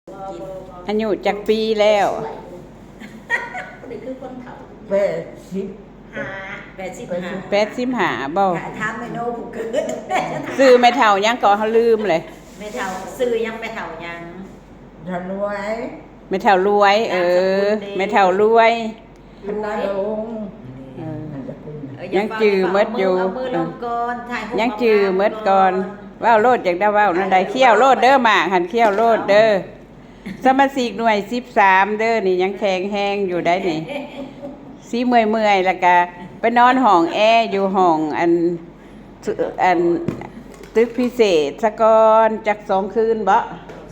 ອາຍຸຈັກປີແລ້ວ? ນີ້ຄືຄົນເຖົ້າ ແປດສິບຫ້າ ແປດສິບຫ້າ ແປດສິບຫ້າບໍ່? ຖາມແມ່ໂນຜູ້ເກີດ. ຊື່ແມ່ເຖົ້າຫຍັງກໍ ເຮົາລືມເລີຍ. ແມ່ເຖົ້າຊື່ຫຍັງ? ແມ່ເຖົ້າຫຍັງ? ເຖົ້າລວຍ. ແມ່ເຖົ້າລວຍ ເອີ ນາມສະກຸນເດ? ແມ່ເຖົ້າລວຍ ພັນນາລົງ. ເອີ ນາມສະກຸນ. ເອີ ຍັງຈື່ໝົດຢູ່ ເອົາມື ເອົາມືລົງກ່ອນ ເອີ ຖ່າຍຮູບ ຍັງຈື່ໝົດກ່ອນ ງາມໆກ່ອນ. ເວົ້າໂລດ ຢາກໄດ້ເວົ້າແນວໃດ ຂ້ຽວໂລດເດີ ໝາກຫັ້ນ ຂ້ຽວໂລດເດີ. ສະມາຊິກໜ່ວຍສິບສາມເດີ ນີ້ຍັງແຂງແຮງຢູ່ໄດ໋ນີ້. ຊິເມື່ອຍໆ ແລ້ວກະໄປນອນຫ້ອງແອຢູ່ຫ້ອງອັນ ອັນຕຶກພິເສດສະກ່ອນ ຈັກສອງຄືນເບາະ?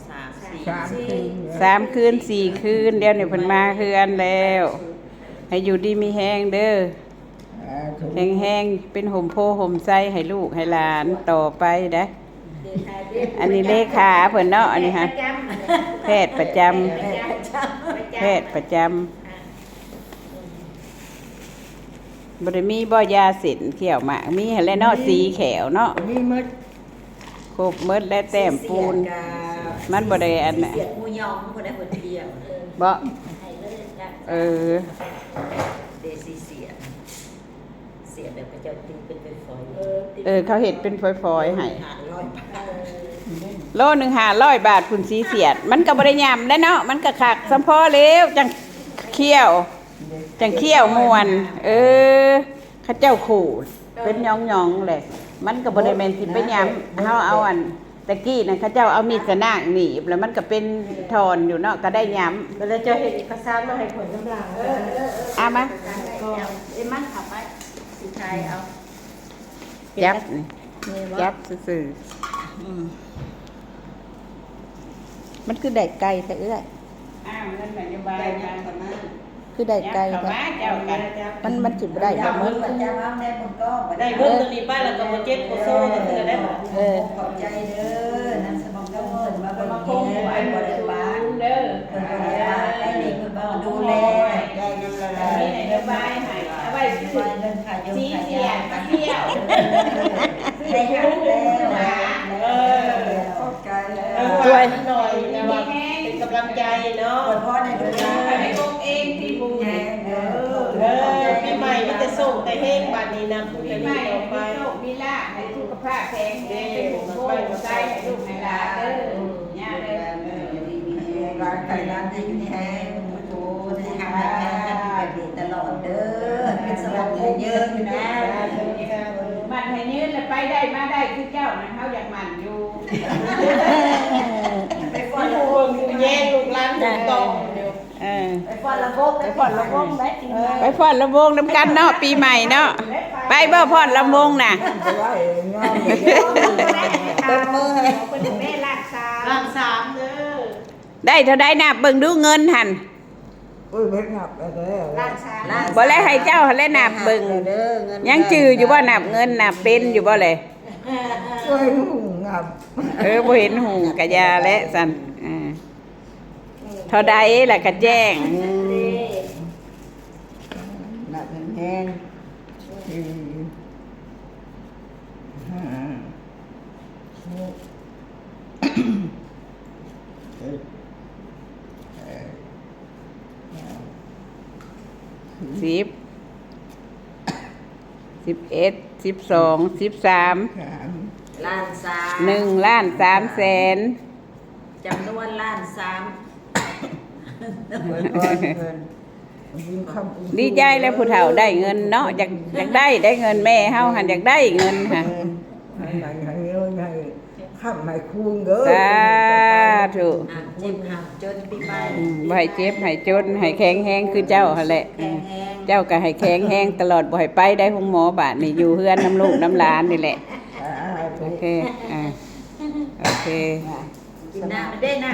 ສາມ ສາມຄືນ ສາມຄືນສີ່ຄືນ. ດຽວນີ້ເພິ່ນມາເຮືອນແລ້ວ ໃຫ້ຢູ່ດີມີແຮງເດີ ສາທຸ ແຂງແຮງ ເປັນຮົ່ມໂພຮົ່ມໄຊໃຫ້ລູກໃຫ້ຫຼານຕໍ່ໄປເດ້. ອັນນີ້ເລຂາເພິ່ນເນາະ ອັນນີ້ຫາ ແພດປະຈຳ ແພດປະຈຳ ແພດປະຈຳ. ບໍ່ໄດ້ມີບໍ່ຢາເສັ້ນຂ້ຽວໝາກ? ມີຫັ້ນແຫຼະເນາະ ສີແຂ້ວເນາະ ມີໝົດ ຄົບໝົດແຫຼະ ແຕ້ມປູນ ມັນບໍ່ໄດ້ອັນ ສຽດໝູຢອງ ບໍ່ໄດ້ຫົດທ່ຽວ ບໍ່? ເອີ ເດ ສີສຽດ ສຽດແບບເຂົາເຈົ້າຕີເປັນຝອຍໆ ເອີ ເຂົາເຮັດເປັນຝອຍໆໃຫ້ ໂລໜຶ່ງຫ້າຮ້ອຍບາດພຸ້ນ ສີສຽດ ມັນກໍບໍ່ໄດ້ຫຍ້ຳແຫຼະເນາະ ມັນກໍຄັກ ສຳພໍແລ້ວຈັ່ງຂ້ຽວ ຈັ່ງຂ້ຽວມ່ວນ. ເອີ ເຂົາເຈົ້າຂູດເປັນຫຍ້ອງໆແຫຼະ ມັນກໍບໍ່ໄດ້ແມ່ນຊິໄປຫຍ້ຳ. ເຮົາເອົາອັນ ຕະກີ້ນັ້ນເຂົາເຈົ້າເອົາມີດສະນາກໜີບ ແລ້ວມັນກໍເປັນທ່ອນຢູ່ເນາະ ກໍໄດ້ຫຍ້ຳ. ແລ້ວເຈົ້າເຮັດເອກະສານມາໃຫ້ຂ້ອຍນຳລາວ. ເອີ ເອົາມາ ເອີ ເອົາມາ ເຂົ້າໄປ ຊິຖ່າຍເອົາ ຈັບນີ້ ຈັບຊື່ໆ. ອືມ ມັນຄືໄດ້ໄກແທ້ເອື້ອຍ? ອ້າວ ເງິນນະໂຍບາຍນະ ຄືໄດ້ໄກແທ້? ມັນ ມັນຊິບໍ່ໄດ້ບໍ່ເໝິດ? ໄດ້ເບິ່ງຕົວນີ້ໄປແລ້ວກໍບໍ່ເຈັບບໍ່ໂຊຈັ່ງຊີ້ລະໄດ້ບໍ່? ເອີ ຂອບໃຈເດີ ນຳສະມາຄົມເພິ່ນມາເບິ່ງແຍງ ເພິ່ນບໍ່ໄດ້ປະ ເພິ່ນບໍ່ໄດ້ປະໃຜເລີຍ ເພິ່ນມາດູແລ ມີນະໂຍບາຍໃຫ້ ເອົາໄວ້ຊື້ ເງິນຄ່າຢູ່ ສີສຽດ ຄ່າຢາ ໄດ້ຮັບແລ້ວ ເອີ ຂອບໃຈ ເອີ ຊ່ວຍໜ້ອຍ ແຕ່ວ່າເປັນກຳລັງໃຈເນາະ ອວຍພອນໃຫ້ລູກຫຼານ ໃຫ້ອົບເອງທີ່ບຸນ ເອີ ເອີ ປີໃໝ່ມີແຕ່ໂຊກແຕ່ເຮງ ບາດນີ້ນະ ປີໃໝ່ມີໂຊກມີລາບ ໃຫ້ສຸຂະພາບແຂງແຮງ ເປັນຫົ່ມໂພຫົ່ມໄຊໃຫ້ລູກໃຫ້ຫຼານເດີ ຍາເດີ ຫຼານໄກ່ຫຼານດີມີແຮງ ໂອ້ ໃຫ້ຮັກໃຫ້ແພງກັນແບບນີ້ຕະຫຼອດເດີ ເປັນສະຫວັດໃຫ້ເຍີນນະ ໝັ້ນໃຫ້ຍືນ ແລະ ໄປໄດ້ມາໄດ້ຄືເຈົ້ານະ ເຮົາຢາກໝັ້ນຢູ່ ໄປຟ້ອນລຳໂພງ ແຍງລູກຫຼານຫູຕອງຢູ່ ເອີ ໄປຟ້ອນລຳໂພງ ໄປຟ້ອນລຳໂພງໄດ້ ໄປຟ້ອນລຳໂພງນຳກັນເນາະ ປີໃໝ່ເນາະ ໄປບໍ່ຟ້ອນລຳໂພງນະ? ຕົບມືໃຫ້ ເພິ່ນແມ່ລ້ານສາມ ລ້ານສາມເດີ ໄດ້ເທົ່າໃດ? ນັບເບິ່ງດູເງິນຫັ້ນ ໂອ້ຍ ເພິ່ນນັບແລ້ວ ລ້ານສາມ ບໍ່ແລະ ໃຫ້ເຈົ້າຫັ້ນແຫຼະນັບເບິ່ງ ຍັງຈື່ຢູ່ບໍ່? ນັບເງິນນັບເປັນຢູ່ບໍ່ແລະ? ບໍ່ເຫັນຫຸ້ງນັບ ເອີ ບໍ່ເຫັນຫຸ້ງກະຢ່າແຫຼະຊັ້ນ ເອີ ເທົ່າໃດລະກະແຈ້ງ ອືມ ນັບແຮງໆ ສີ່ ຫ້າ ຫົກ ເຈັດ ແປດ ເກົ້າ ສິບ ສິບເອັດ ສິບສອງ ສິບສາມ ສາມ ລ້ານສາມ ໜຶ່ງລ້ານສາມແສນ ຈຳນວນລ້ານສາມ ອວຍພອນເພິ່ນ ບຸນຄຳບຸນ ດີໃຈແລ້ວຜູ້ເຖົ້າໄດ້ເງິນເນາະ ຢາກ ຢາກໄດ້ ໄດ້ເງິນ ແມ່ເຮົາຫັ້ນຢາກໄດ້ເງິນຫັ້ນ ເອີ ໃຫ້ໃຫ້ເງິນໃຫ້ ຄ້ຳໃຫ້ຄູນເດີ ສາທຸ ຫ້າມເຈັບຫ້າມຈົນປີໃໝ່ ອືມ ບໍ່ໃຫ້ເຈັບໃຫ້ຈົນ ໃຫ້ແຂງແຮງຄືເຈົ້າຫັ້ນແຫຼະ ແຂງແຮງ ເຈົ້າກໍໃຫ້ແຂງແຮງຕະຫຼອດ ບໍ່ໃຫ້ໄປໄດ້ໂຮງໝໍບາດນີ້ ຢູ່ເຮືອນນຳລູກນຳຫຼານນີ້ແຫຼະ ສາທຸ ໂອເຄ ອ່າ ໂອເຄ ກິນນ້ຳເດ້ ນ້ຳ